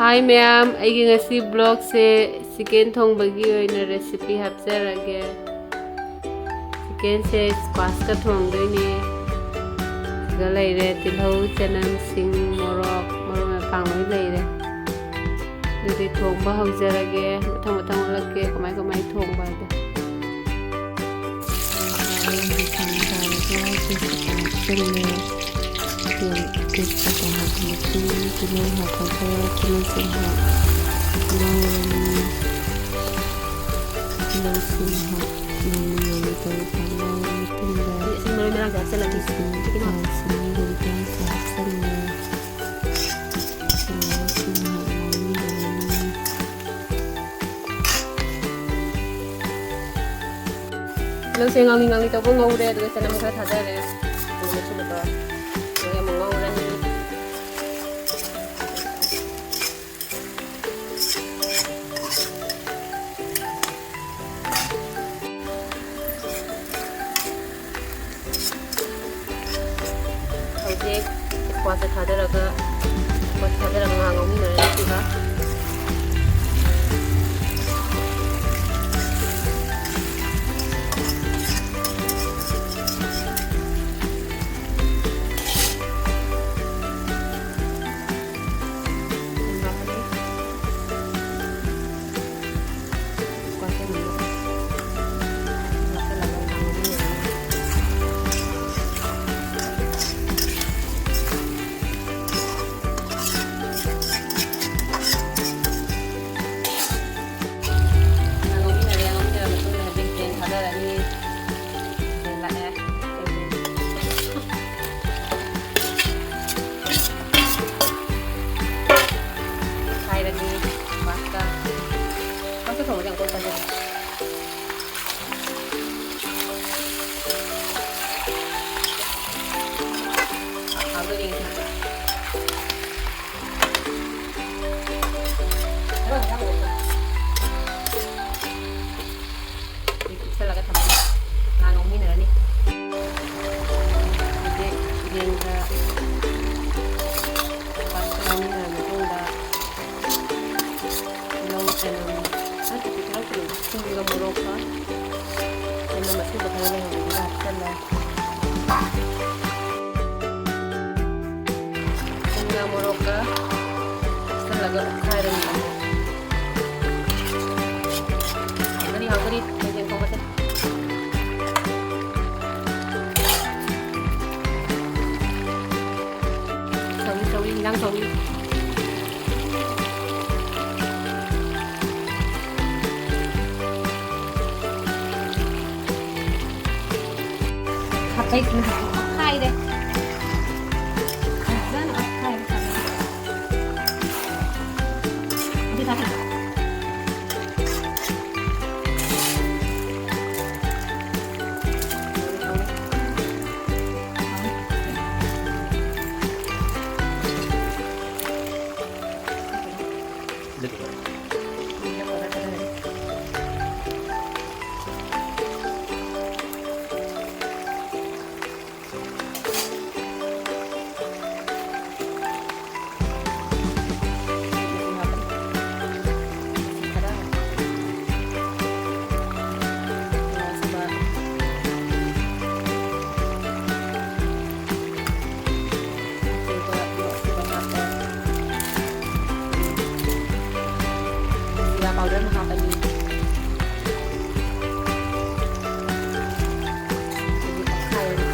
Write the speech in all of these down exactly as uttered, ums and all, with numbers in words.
ꯍꯥꯏ ꯃꯌꯥꯝ, ꯑꯩꯒꯤ ꯉꯁꯤ vlogꯁꯦ chicken ꯊꯣꯡꯕꯒꯤ ꯑꯣꯏꯅ recipe ꯍꯥꯞꯆꯔꯒꯦ꯫ Chickenꯁꯦ squashꯀ ꯊꯣꯡꯗꯣꯏꯅꯦ꯫ ꯁꯤꯗ ꯂꯩꯔꯦ ꯇꯤꯜꯍꯧ, ꯆꯅꯝ, ꯁꯤꯡ, ꯃꯣꯔꯣꯛ, ꯃꯔꯣꯏ ꯃꯄꯥꯡ ꯂꯣꯏ ꯂꯩꯔꯦ꯫ ꯑꯗꯨꯗꯤ ꯊꯣꯡꯕ ꯍꯧꯖꯔꯒꯦ꯫ ꯃꯊꯪ ꯃꯊꯪ ꯎꯠꯂꯛꯀꯦ ꯀꯃꯥꯏ ꯀꯃꯥꯏ ꯊꯣꯡꯕ ꯍꯥꯏꯗꯣ꯫ ꯍꯥꯞꯆꯜꯂꯦ꯫ ꯇꯦꯜ ꯇꯦꯖꯄꯇꯥ ꯍꯥꯞꯄ ꯃꯇꯨꯡ ꯇꯤꯜꯍꯧ ꯍꯥꯞꯄꯒ ꯇꯤꯜꯍꯧ ꯆꯅꯝ ꯉꯧꯔꯅꯤ꯫ ꯇꯤꯜꯍꯧ ꯆꯅꯝ ꯉꯧꯔꯅꯤ꯫ ꯉꯧꯔ ꯃꯇꯨꯡꯗ ꯏꯁꯤꯡ ꯃꯔꯣꯏ ꯃꯔꯥꯡꯁꯦ ꯍꯥꯞꯆꯜꯂꯅꯤ꯫ ꯏꯁꯤꯡ, ꯆꯤꯀꯟ ꯍꯥꯞ- ꯏꯁꯤꯡ ꯃꯔꯣꯏ ꯃꯔꯥꯡꯁꯦ ꯍꯥꯞꯆꯜꯂꯦ꯫ ꯇꯤꯜꯍꯧ ꯆꯅꯝ ꯉꯧꯔꯅꯤ꯫ ꯇꯤꯜꯍꯧꯁꯦ ꯉꯥꯡꯂꯤ ꯉꯥꯡꯂꯤ ꯇꯧꯕ ꯉꯧꯔꯦ, ꯑꯗꯨꯒ ꯆꯅꯝ ꯈꯔ ꯊꯥꯗꯔꯦ꯫ ꯑꯗꯨꯒ ꯁꯨꯕꯗꯣ ꯑꯗꯨꯒ ꯑꯃꯨꯛ ꯉꯧꯔꯅꯤ꯫ ꯍꯧꯖꯤꯛ squashꯁꯦ ꯊꯥꯗꯔꯒ, squash ꯊꯥꯗꯔꯒ ꯉꯥꯏꯍꯥꯛ ꯉꯧꯃꯤꯟꯅꯔꯅꯤ꯫ ꯑꯗꯨꯒ ꯍꯥꯞꯆꯜꯂꯦ꯫ ꯊꯨꯝꯒ ꯃꯣꯔꯣꯛꯀ ꯍꯥꯞꯆꯜꯂꯒ ꯑꯣꯠꯈꯥꯏꯔꯅꯤ꯫ ꯍꯥꯎꯒꯅꯤ, ꯍꯥꯎꯒꯅꯤ, ꯃꯥꯏꯔꯦꯟ ꯊꯣꯡꯕꯁꯦ꯫ ꯁꯧꯏ, ꯁꯧꯏ, ꯏꯟꯖꯥꯡ ꯁꯧꯏ꯫ ꯈꯥꯕꯩꯁꯤꯅ ꯍꯧꯖꯤꯛ ꯑꯣꯠꯈꯥꯏꯔꯦ꯫ ꯐꯖꯅ ꯑꯣꯠꯈꯥꯏꯔꯦ꯫ ꯑꯗꯨ ꯇꯥꯍꯜꯂꯣ꯫ ꯖꯤꯔꯥ powder ꯑꯃ ꯍꯥꯞꯄꯅꯤ꯫ ꯑꯗꯒꯤ ꯑꯣꯠꯈꯥꯏꯔꯅꯤ꯫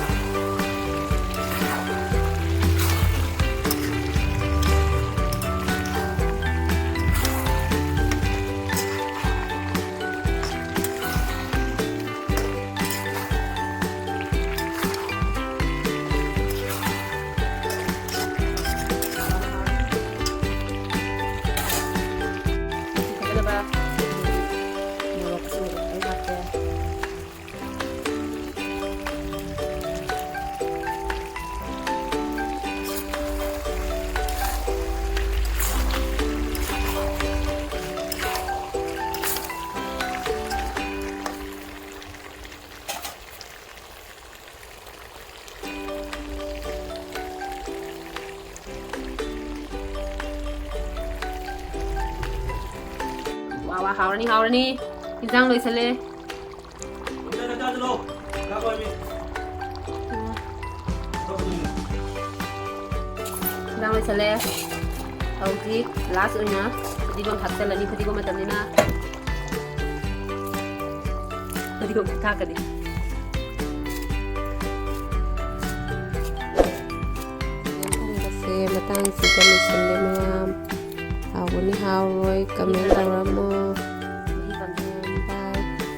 ꯐꯖꯅꯕ ꯃꯣꯔꯣꯛ ꯑꯁꯨꯕꯗꯣ ꯈꯤꯇꯪ ꯍꯥꯞꯄꯦ꯫ ꯋꯥ ꯋꯥ, ꯍꯥꯎꯔꯅꯤ, ꯍꯥꯎꯔꯅꯤ꯫ ꯏꯟꯖꯥꯡ ꯂꯣꯏꯁꯜꯂꯦ꯫ ꯂꯣꯏꯁꯜꯂꯦ, ꯆꯥꯁꯤꯜꯂꯣ꯫ ꯏꯟꯖꯥꯡ ꯂꯣꯏꯁꯜꯂꯦ꯫ ꯍꯧꯖꯤꯛ ꯂꯥꯁ ꯑꯣꯏꯅ ꯐꯗꯤꯒꯣꯝ ꯊꯥꯛꯆꯜꯂꯅꯤ, ꯐꯗꯤꯒꯣꯝ ꯃꯇꯝꯅꯤꯅ ꯐꯗꯤꯒꯣꯝ ꯊꯥꯛꯀꯅꯤ꯫ ꯌꯦꯟ ꯊꯣꯡꯕꯁꯦ ꯃꯇꯥꯡꯁꯤꯗ ꯂꯣꯏꯁꯤꯜꯂꯦ ꯃꯌꯥꯝ꯫ ꯍꯥꯎꯒꯅꯤ ꯍꯥꯎꯔꯣꯏ ꯀꯃꯦꯟ ꯇꯧꯔꯝꯃꯣ꯫